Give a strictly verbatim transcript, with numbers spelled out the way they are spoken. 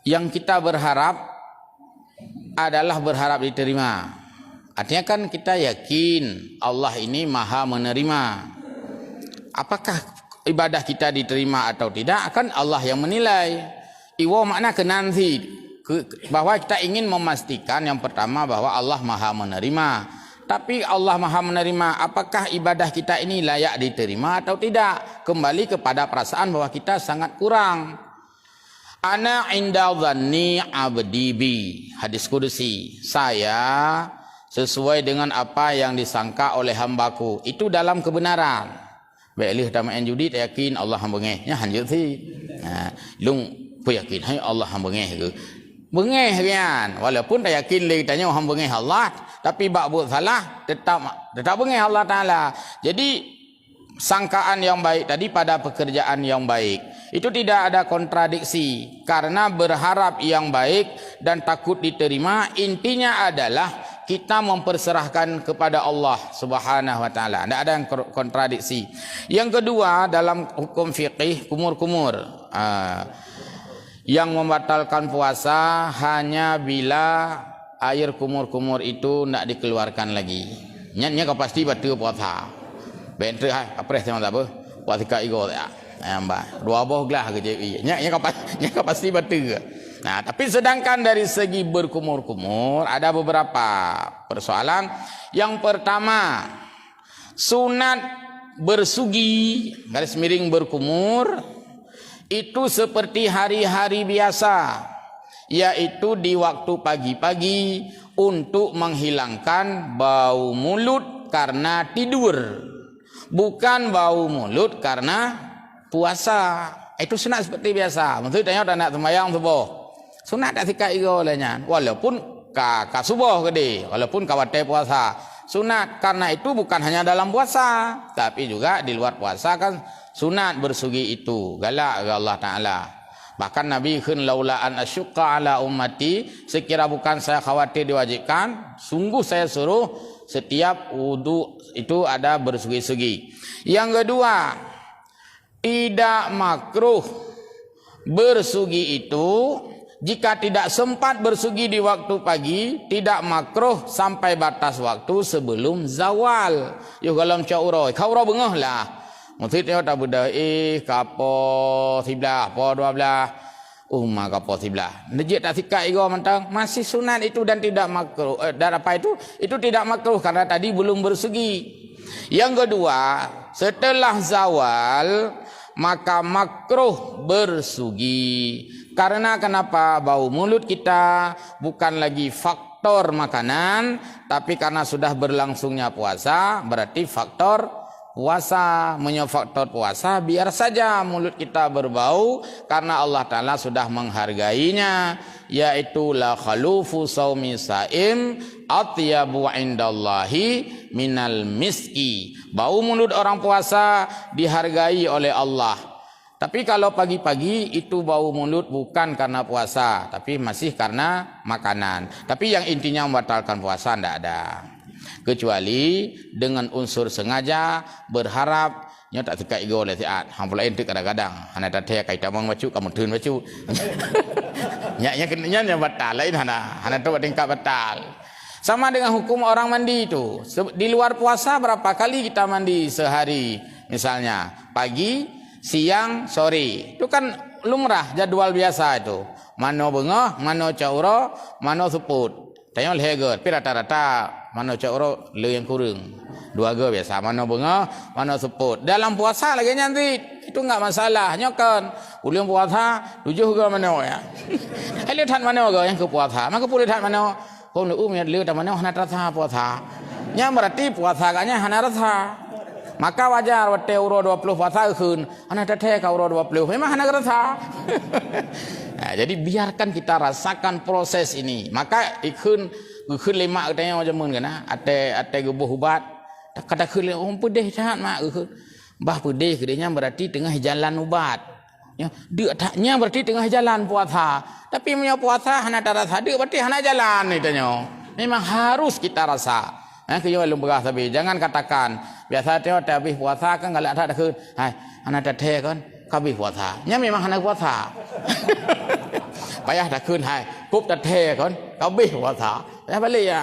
Yang kita berharap adalah berharap diterima. Artinya kan kita yakin Allah ini Maha Menerima. Apakah ibadah kita diterima atau tidak, kan Allah yang menilai. Iwoe makna keunan cit, ke-, bahwa kita ingin memastikan yang pertama bahwa Allah Maha Menerima. Tapi Allah Maha Menerima, apakah ibadah kita ini layak diterima atau tidak? Kembali kepada perasaan bahwa kita sangat kurang. "Ana inda dhanni abdi bi." Hadis kudusi. "Saya sesuai dengan apa yang disangka oleh hambaku. Itu dalam kebenaran." Bék lheueh tameu'en judi, tayakin Allah han beungéh. Nyan hanjeuet cit. Ha, lôn peuyakin, hai Allah han beungéh keuh. Beungéh nyan. Walaupun tayakin lé tanyoe han beungéh Allah, tapi bak buet salah, tetap, tetap beungéh Allah Taala. Jadi, sangkaan yang baik tadi pada pekerjaan yang baik. Itu tidak ada kontradiksi, karena berharap yang baik dan takut diterima, intinya adalah kita memperserahkan kepada Allah Subhanahu wa Taala. Tidak ada yang kor-, kontradiksi. Yang kedua, dalam hukum fikih, kumur-kumur. Ah, yang membatalkan puasa hanya bila air kumur-kumur itu ndak dikeluarkan lagi. Nyan, nyan ka pasti bateue puasa. Bék treuk hai, kapreh sama tak apa. Puasa ka igo tak? Nyan bah, dua boh glah ke je. Nyan, nyan ka pas-, nyan ka pasti bateue. Nah, tapi sedangkan dari segi berkumur-kumur, ada beberapa persoalan. Yang pertama, sunat bersugi, garis miring berkumur, itu seperti hari-hari biasa, yaitu di waktu pagi-pagi untuk menghilangkan bau mulut karena tidur, bukan bau mulut karena puasa. Itu sunat seperti biasa. Maksud tanyoe tanak sembahyang suboh. Sunat tak sikat igo lé nyan. Walaupun ka, ka suboh keudeh, walaupun ka watée puasa. Sunat, karena itu bukan hanya dalam puasa, tapi juga di luar puasa kan sunat bersugi itu. Galak ke Allah Taala. Bahkan Nabi kheun, "Laula an asyqa ala ummati," sekira bukan saya khawatir diwajibkan, sungguh saya suruh setiap wudu itu ada bersugi-sugi. Yang kedua, tidak makruh bersugi itu, jika tidak sempat bersugi di waktu pagi, tidak makruh sampai batas waktu sebelum zawal. Yoh golom cok uroe, ka uroe beungoh lah. Meusit nyoe tabeudoh, eh, ka poh siblaih, poh dua blaih. Uma ka poh siblaih. Neujeuet tak sikat igo mantong, masih sunat itu dan tidak makruh. Eh, dan apa itu? Itu tidak makruh karena tadi belum bersugi. Yang kedua, setelah zawal, maka makruh bersugi. Karena kenapa? Bau mulut kita bukan lagi faktor makanan, tapi karena sudah berlangsungnya puasa, berarti faktor puasa. Meunyoe faktor puasa, biar saja mulut kita berbau, karena Allah Taala sudah menghargainya, yaitu, "La khalufu saumi saim atyabu indallahi minal miski." Bau mulut orang puasa dihargai oleh Allah. Tapi kalau pagi-pagi, itu bau mulut bukan karena puasa, tapi masih karena makanan. Tapi yang intinya membatalkan puasa ndak ada. Kecuali dengan unsur sengaja, berharap, nyoe tak sikat igo lé siat. Hang pula enteuk kadang-kadang, hana tathèe kai tamong bacut, ka meutheun bacut. Nyak, nyak, nyak, nyak batal, lain hana. Hana trok tingkat batal. Sama dengan hukum orang mandi itu. Se-, di luar puasa berapa kali kita mandi sehari? Misalnya, pagi, siang, sore. Itu kan lumrah, jadwal biasa itu. Manoe beungoh, manoe cot uroe, manoe seupôt. Tanyoe lhèe goe, tapi rata-rata manoe cot uroe le nyang kureueng. Dua goe biasa, manoe beungoh, manoe seupôt. Dalam puasa lagèe nyan cit. Itu enggak masalah. Nyoe kon, ulôn puasa, tujoh goe manoe, ya. Hai le that manoe goe nyang keu puasa. Maka peue le that manoe? Phôn lé, "Um, le that manoe hana teurasa puasa." Nyan berarti puasa geuh nyan hana rasa. Maka wajar watèe uroe dua ploh puasa geukheun, "Hana tathèe ka uroe dua ploh." Memang hana rasa. Nah, jadi biarkan kita rasakan proses ini. Maka ikheun, geukheun lé mak geutanyoe jameun keunan, até, até geuboh ubat. Ka takheun lé, "Oh, peudeh that, Mak," geukheun. Bah peudeh keudeh nyan berarti teungoh jalan ubat. Ya, deuk that nyan berarti teungoh jalan puasa. Tapi meunyoe puasa hana tarasa deuk, berarti hana jalan, geutanyoe. Memang harus kita rasa. Eh, keu nyoe lôn peugah sabe, jangan katakan, biasa tanyoe tabéh puasa kan galak that takheun, "Hai, hana tathèe kon, ka habéh puasa." Nyan memang hana puasa. Payah takheun hai, kôb tathèe kon, ka abéh puasa. Payah balek ya.